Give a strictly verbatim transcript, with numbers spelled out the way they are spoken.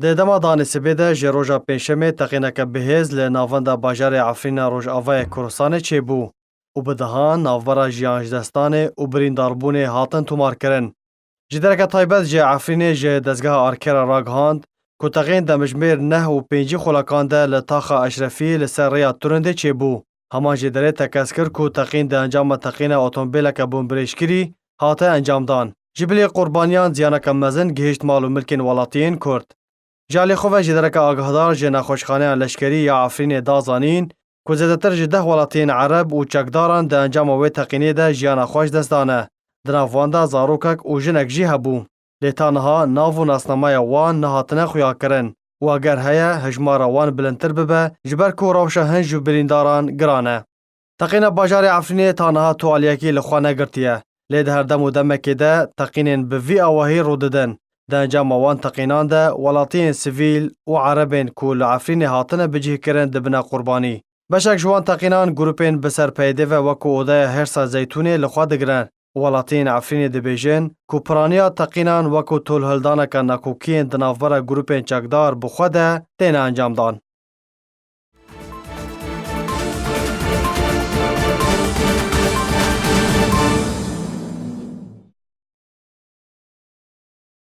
Di dema danê sibê de ji roja Pêncşemê teqîneke bihêz li navenda bajarê Efrîna Rojavayê Kurdistanê çêbû û bi dehan navbera jiyanjdestanê û birîndarbûnê hatin tomarkirin. Ji dereke taybet ji Efrînê ji dezgeha Arkerê ragihand ku teqîn demijmêr neh û pêncî xulakan de li taxa Eşrefî li ser rêya Turindê çêbû. Heman jêderê tekez kir ku teqîn di encama teqîna otomobîleke bombirêjkirî hate encamdan. Ji bilî qurbaniyan ziyaneke mezin gihişt mal û milkên welatiyên Kurd. Ji alî xwe ve jêdereke agahdar ji nexweşxaneya leşkerî ya Efrînê da zanîn ku zêdetir ji deh welatiyên Ereb û çekdaran di encama wê teqînê de jiyana xwe ji dest dane. Di nav wan de zarokek û jinek jî hebû. Lê ta niha nav û nasnameya wan nehatine xuyakirin û eger heye, hejmara wan bilindtir bibe, ji ber ku rewşa hin ji birîndaran giran e. Teqîna bajarê Efrînê ta niha tu aliyekî li xwe negirtiye, lê di her dem û demekê de teqînên bi vî awahî rû didin. Di encama wan teqînan de welatiyên sivîl û Erebên ku li Efrînê hatine bicihkirin dibine qurbanî. Beşek ji wan teqînan grûpên bi ser P Y D ve wekû Odeya Hêrsa Zeytûnê li xwe digirin. Welatiyên Efrînê dibêjin ku piraniya teqînan wekû tolhildaneke nakokiyên di navbera grûpên çekdar bi xwe de têne encamdan.